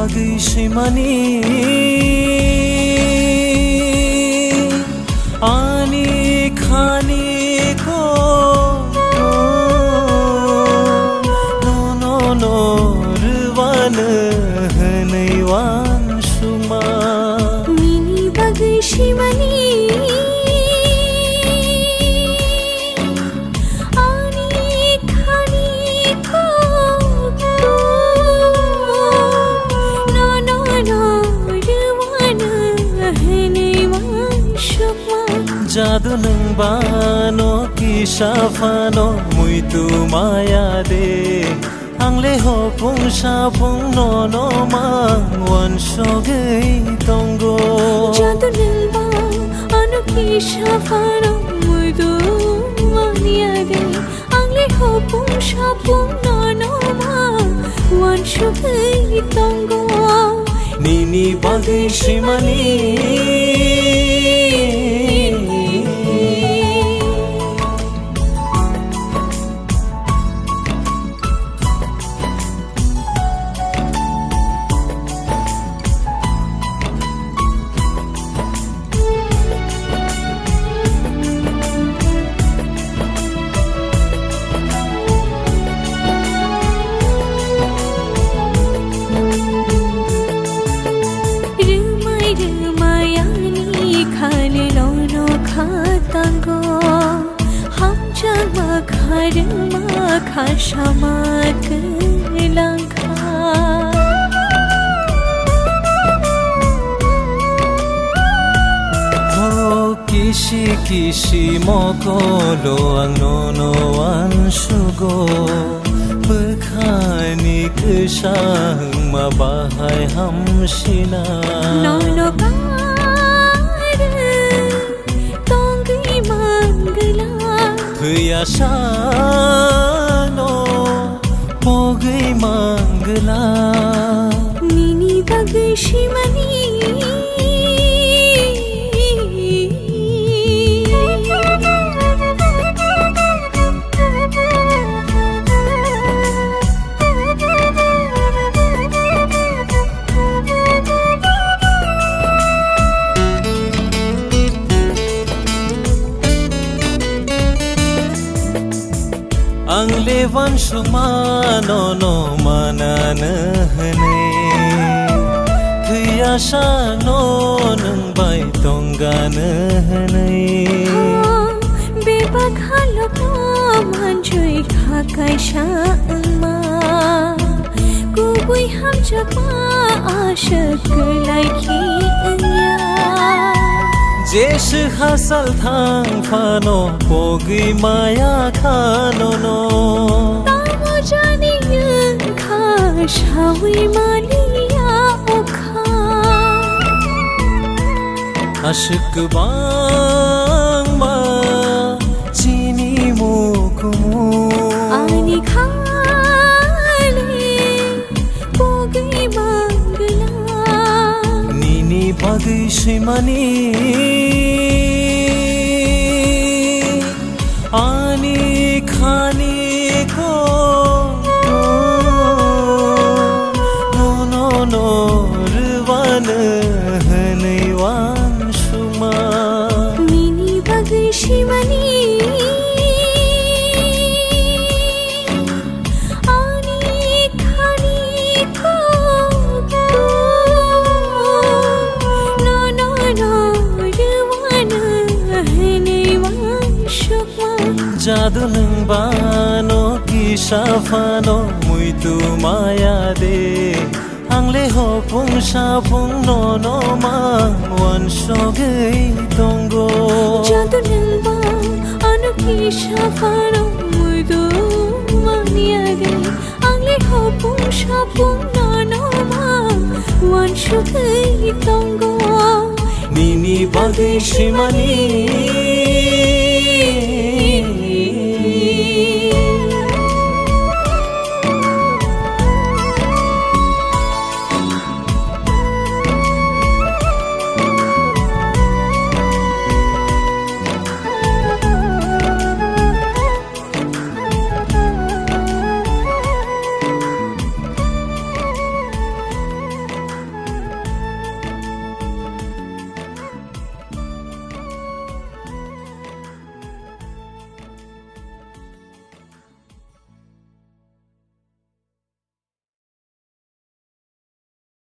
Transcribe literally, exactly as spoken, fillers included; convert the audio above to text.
Bagwi swimani ani khani kok nono no rwano hwnwi uansukma. Nini bagwi swimani ani khani kok nono no rwano hwnwi uansukma. Jadu nwng bano kisa phano muitu maya de. Ang le hopung sapung nono mang uansugwi tongo. Jadu nwng ba ano kisa phano muitu maya de. Ang le hopung sapung nono mang uansugwi tongo. Nini bagwi swimani. Rwmai rwmai ani khani nono kha tango. Hamjakma kha rwma kha sama kwlang kha. Kisi kisi mokolo ang nono uansugo, bwkhani kwsa wngma bahai hamsina. Nono karwi tongwi mangwla. Thwiya sano pogwi mangwla. Nini bagwi simani. Ang le uansukma nono manano hwnwi, thwiya sano nwng bai tongano hwnwi. Bebak halokno manjui kha kaisa wngma, kubui hamjakma aswk kwlai khe wngya. Jesu hachal thang phano pogwi maya kha nono. Tamo jani wngkha saui maliya okha. Aswk kwbangma chini mukumu. Ani khani pogwi mangwla. Nini bagwi swimani. Ani khani kok nono no rwano hwnwi uansukma. Nini bagwi simani. Ani khani kok nono no rwano hwnwi uansukma. Jadu nwng bano kisa phano muitu maya de. Ang le hopung sapung nono mang uansugwi tongo. Jadu nwng ba ano kisa phano muitu maya de. Ang le hopung sapung nono mang uansugwi tongo. Nini bagwi swimani.